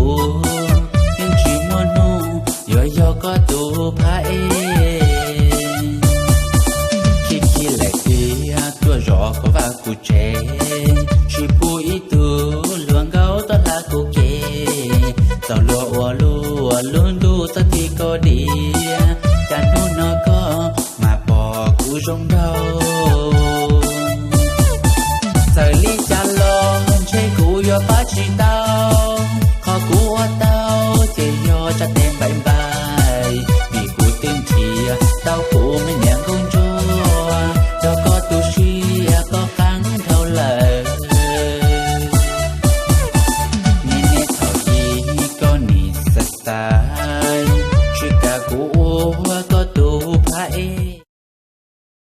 kuv yeej tsis muaj hnub yuav yog koj tus phab ej. Khib khib lawm tiag tuaj zov kuv vaj kuv tsev, tsis pub ib tug hluas nkauj tuaj hla kuv kev. Txoj hlua ua luaj lub ntuj txoj kev koj diam, cas hnub no koj mam pom kuv zoo nraug. Txawm li cas los ntshe kuv yuav pab tsis tau, qhov kuv ua tau ces yog tsa tes npaim npaim, vim kuv twb nrhiav tau kuv me niam nkauj ntsuag, rau koj tu siab koj qab dhau lawm. Niaj niaj thaum ub koj nim xav xav